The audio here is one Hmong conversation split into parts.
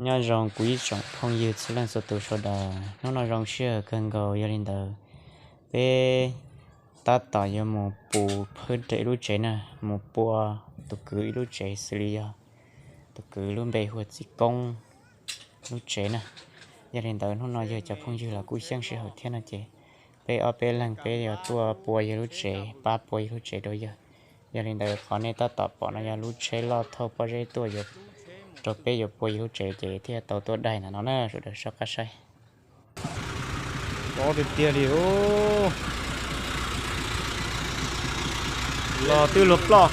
Nyob zoo kuv ib tsoom phooj ywg txhua leej txhua tus sawv daws, hnub no zoo sij hawm kawg nkaus, yog li ntawd peb tab tom yuav mus pus phawj rau ib lub tsev na, mus pua tus kwv ib lub tsev xws li yog tus kwv lub npe hu ua Txiv Koob lub tsev na. Yog li ntawd hnub no yog cov phooj ywg los kuj xyeej sij hawm thiab no ces peb ob peb leeg peb yuav tuaj pua yawg lub tsev, pab pua yawg lub tsev rau yawg. Yog li ntawd qhov nej tab tom pom no yog lub tsheb loj thauj pob zeb tuaj rau peb yuav pua yawg lub tsev ces thiaj tau tuaj daig ntawm no na, sawv daws soj qab saib. Pob tiag tiag li, los twb luag ploj.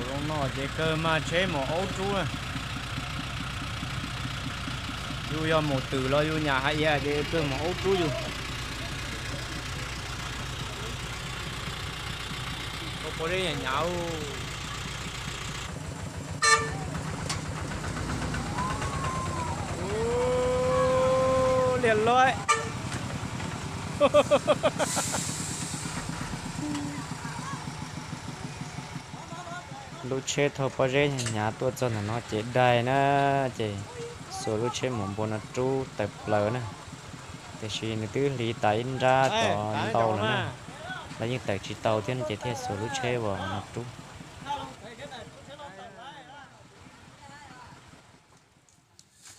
Zoo no ces kawg mas tsheb mus aub rub na. Yus yog mus twm los yus nyam hais tias kawg mus aub rub yus. Pob zeb hnyav hnyav. Liaj luaj. Lub tsheb thauj pob zeb hnyav hnyav tuaj txog ntawm no ces daig na, ces xuas lub tsheb mus npua no rub tawm plaws na. Tiam sis nws twb hliv tas ib nrab cov ntau lawm na, lawv yeej tawm tsis tau thiab no ces thiaj xuas lub tsheb uas no rub.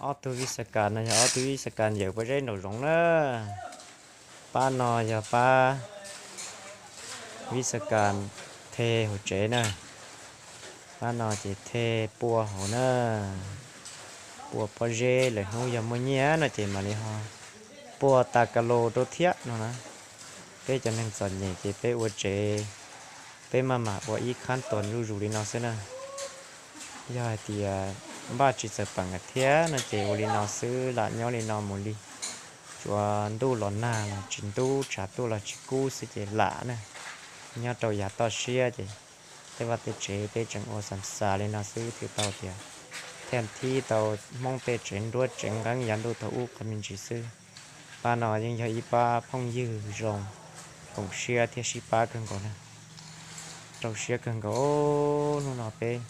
Ob tug vij xab kas no yog ob tug vij xab kas yawm pob zeb nraum zoov na. Pab no yog pab vij xab kas the hauv tsev na. Pab no ces the pua hauv na. Pua pob zeb lawm hnub yog muaj nyiaj no ces mam li ho pua tas kas los rau thiab no na. Peb cov neeg txom nyem ces peb ua tsev, peb maj mam ua ib qhab tuas zuj zus li no xwb na. Yog hais tias npaj tsis txawm peem thiab no ces ua li no xwb, lam nyob li no mus li. Tsuas ntuj los nag los tsis ntub, tshav tuaj los tsis kub xwb ces lam na. Nyob rau yav toj siab ces tej vaj tej tsev peb tseem ua xav xav li no xwb thiaj tau tias thiaj thib tau Hmoob tej tsev nruab tsev nqeeb yav ntuj thaum ub qhov me ntsis xwb. Pab no yeej yog ib pab phooj ywg zoo, koom siab thiab sib pab kawg nkaus na. Rau siab kawg nkaus, hnub no peb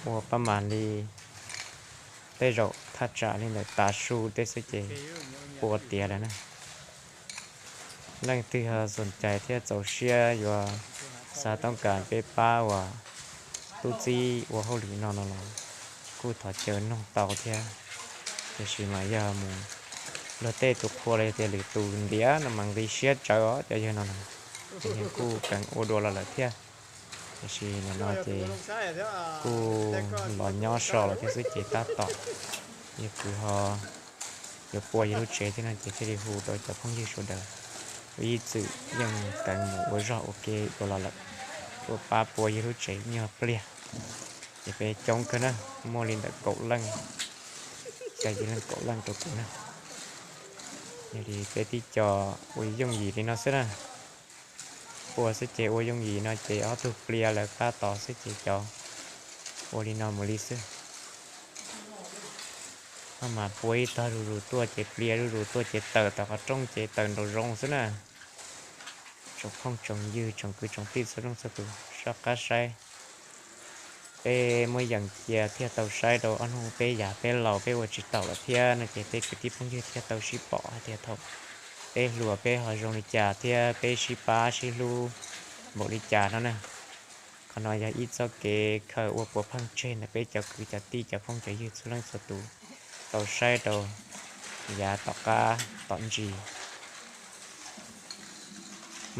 ua pab mam li tej zaum thaj tsam li ntawm tav su tej xwb ces pua tiav lawm na. Leej twg ho xoom cai thiab txaus siab yuav xav toob kas peb pab uas tub txib ua hauj lwm no no los kuj thov caw noog tau thiab. Tiam sis mas yog mus luag tej tus qhua los yog tias lwm tus ntiav no mas nqi siab tsawv os cov yawg no na. Ces yog kuj keev ua dua los lawm thiab. Tiam sis nim no ces kuj los nyob so lawm thiab xwb ces tab tom yog kwv ho yuav pua yawg lub tsev thiab no ces thiaj li hu rau cov phooj ywg sawv daws ua ib txwm yeej keev mus ua zog ua ke dua los lawm, tuaj pab pua yawg lub tsev nyuag pliag. Ces peb coob kawg na, muaj li ntawm kaum leej, xya yim leej kaum leej rau kuv na. Yog li peb tib co ua yooj yim li no xwb na. Pua xwb ces ua yooj yim no ces ob tug pliav lawv qab tod xwb ces cov ua li no mus li xwb. Maj mam pua ib tog zuj zus tuaj ces pliav zuj zus tuaj ces tawm tom qhov rooj ces tawm nraum zoov xwb na. Tsoom phooj tsoom ywg tsoom kwv tsoom tij txhua leej txhua tus soj qab saib. Peb muab yees cia thiaj tau saib rau ob hnub peb yav peb laus peb ua tsis taus lawm thiab no ces peb kwv tij phooj ywg thiaj tau sib pom hais tias thaum peb hluas peb ho zoo li cas thiab peb sib pab sib hlub npaum li cas no na. Qhov no yog ib txoj kev khaws ua puav pheej tseg ntawm peb cov kwv cov tij cov phooj cov ywg txhua leej txhua tus tau saib rau yav tom qab tom ntsis.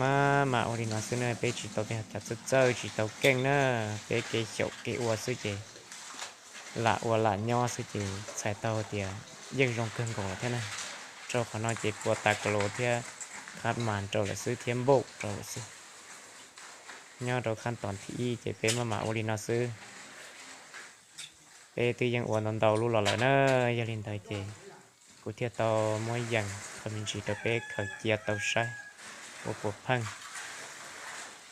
Maj mam ua li no xwb na, peb tsis tau tej cov txawj txawj tsis tau keej na, peb kev xyaum kev ua xwb ces lam ua lam nyob xwb ces txhais tau tias yeej zoo kawg nkaus thiab na. Rau qhov no ces pua tas kas los thiab qhab mas rau lawm xwb thiab npaum rau lawm xwb. Nyob rau qhab tom thib ib ces peb maj mam ua li no xwb. Peb twb yeej ua ntau ntau lub los lawm na, yog li ntawd ces kuv thiaj tau muab yees qhov me ntsis rau peb khaws cia tau saib ua puav pheej,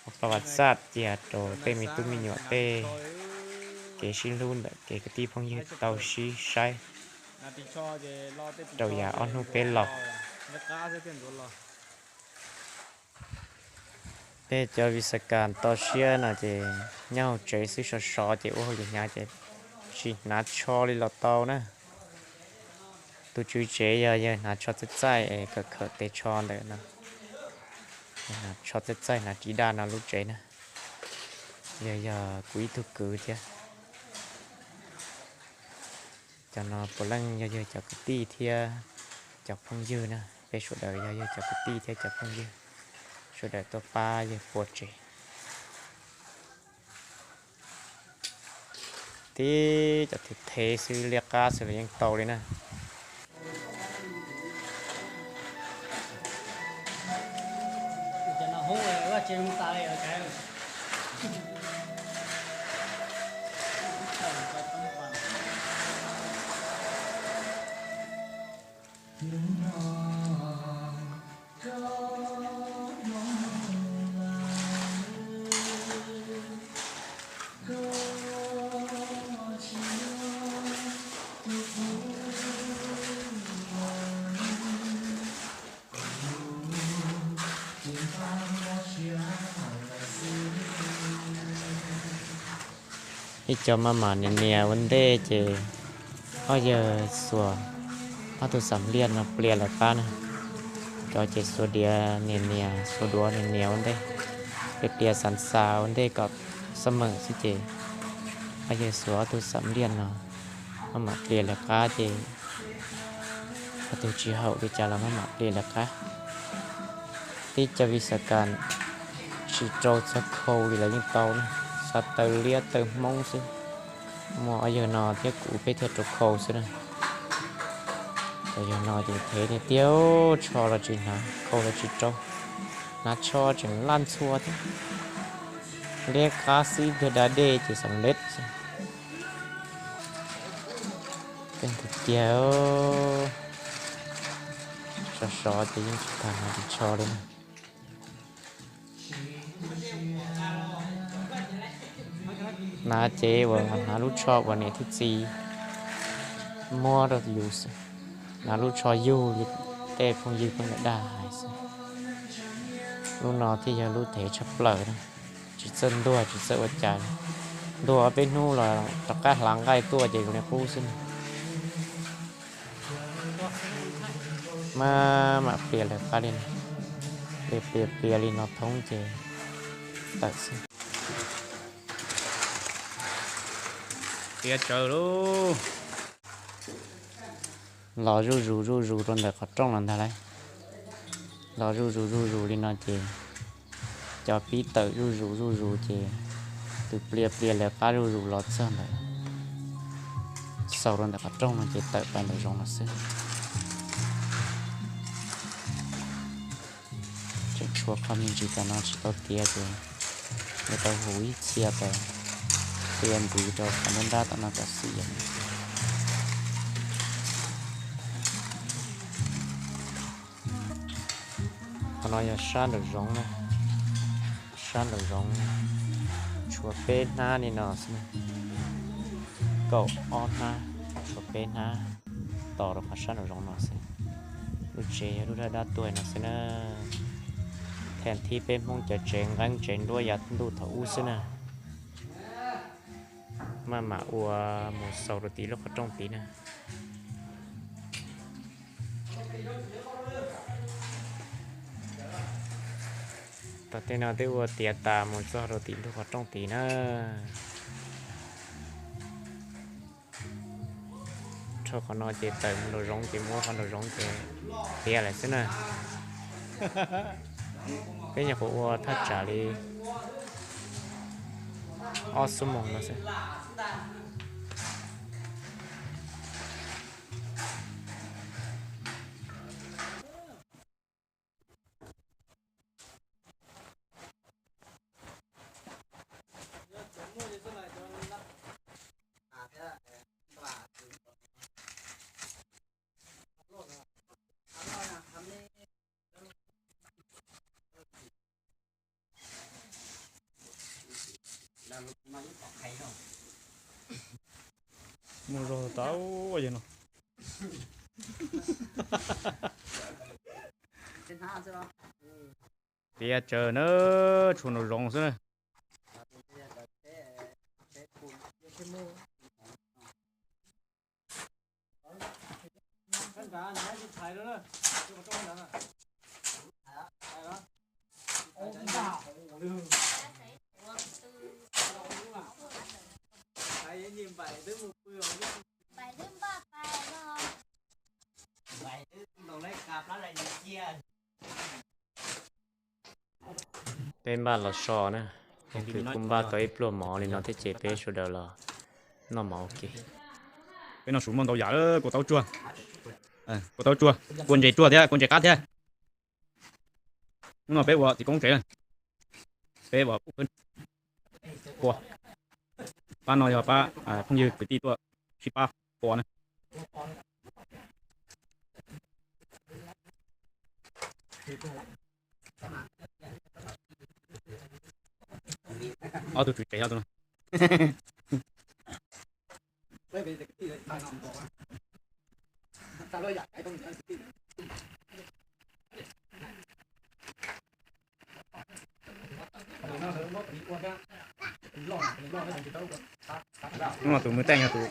ua pab vaj xaj cia rau tej me tub me nyuam tej kev sib hlub ntawm kev kwv tij phooj ywg tau sib saib. Rau yav ob hnub peb los. Peb cov vis xas kas to siab no ces nyob hauv tsev xwb, sov sov ces ua hauj lwm hnyav ces tsis hnav tsho li los tau na. Tus tswv tsev yog yawg hnav tsho txaij txaij es kawm khawm tes tsho ntawm no, hnav tsho txaij txaij hnav ris daj no lub tsev na. Yog, yog kuv ib tug kwv thiab. Cov no puav leej yog yawg cov kwv tij thiab cov phooj ywg na. Peb sawv daws yog yawg cov kwv tij thiab cov phooj ywg, sawv daws tuaj pab yawg pua tsev. Tib cov thev thev xwb, liab qab xwb los yeej tau li na. Ib co maj mam nias nias ua ntej ces ob yawg xuas ob tug xam liaj no plias lawv qab na. Cov ces xuas diav nias nias, xuas duav nias nias ua ntej, plias plias xav xav ua ntej kom xab meem xwb ces ob yawg xuas ob tug xam liaj no maj mam plias lawv qab ces ob tug tsis haum li cas los maj mam plias lawv qab. Tib co vis xas kas tsis rau txog khau li los yeej tau na, xav taw liab taw hmoob xwb. Muaj ob yawg no thiab kuv peb thiaj rau khau xwb na. Cov yawg no ces thev tiag tiag, tsho los tsis hnav, khau los tsis rau, hnav tsho tseem laj ntxhua thiab. Liab qab xwb, pliag da dej ces xam lej xwb. Keej tiag tiag, sov sov ces yeej tsis tas hnav ris tsho li na. Hnav ces uas hnav lub tsho uas niam thiab txiv muab rau yus xwb, hnav lub tsho yug li tej phooj ywg pheej lam dag hais xwb. Lub no thiaj yog lub thev tshaj plaws na, tsis txawj ntuag tsis txawj ua cas li. Ntuag ob peb hnub los rov qab hlav nqaij tuaj ces zoo li qub xwb na. Maj mam plias lawv qab li no, plias plias plias li no thoob ces tawm xwb. Plias tsawv lauj. Los zuj zus zuj zus rau ntawm qhov rooj los ntag lauj. Los zuj zus zuj zus li no ces cov pib tawm zuj zus zuj zus ces tus plias plias lawv qab zuj zus los txog ntawd, xaus rau ntawm qhov rooj no ces tawm plaws ntawm zoov los xwb. Tseem tshuav qhov me ntsis tom no tsis tau tiav ces yuav tau hu ib txhia tas, cia ntxiv rau qhov nruab nrab tom no kom xim. Qhov no yog sab nraum zoov na, sab nraum zoov tshuav peb hnab li no xwb na, kaum ob hnab, tshuav peb hnab tos rau qhov sab nraum zoov no xwb. Lub tsev yog lub dab dab tuag no xwb na. Thaum thib peb Hmoob cov tsev nqeeb tsev nruab yav ntuj thaum ub xwb na. Maj mam ua mus xaus rau tim lub qhov rooj tid na. Tom tej no twb ua tiav tas mus txog rau tim lub qhov rooj tid na. Rau qhov no ces tawm mus nraum zoov ces muab qhov nraum zoov ces tiav lawm xwb na. Peb nyuam qhuav ua thaj tsam li ob xuab moos no xwb. Mus zog tau yog no. Tiav tsawv na, tshuav nraum zoov xwb na. Peb npaj los so na, leej twg kuj npaj tau ib pluag mov li no thiab ces peb sawv daws los noj mov ua ke. Peb noj su muaj ntau yam, kua taub tsuag, kua taub tsuag, kua ntses tsuag thiab kua ntses qab thiab. Hnub no peb ua txiv koob tsev, peb ua ua. Pab no yog pab phooj ywg kwv tij tuaj sib pab ua na. Ob tug tswv tsev ob tug no. Hnub no tus mus teej yog tus,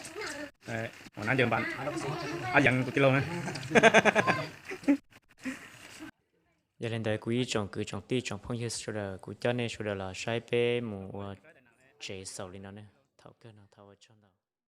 ua nab ncaws npas, ab yeev tus tij laug na. Yog li ntawd kuv ib tsoom kwv tsoom tij tsoom phooj ywg sawv daws, kuv coj nej sawv daws los saib peb mus ua tsev xaus li no ne. Thaum kawg no thov ua tsaug ntau.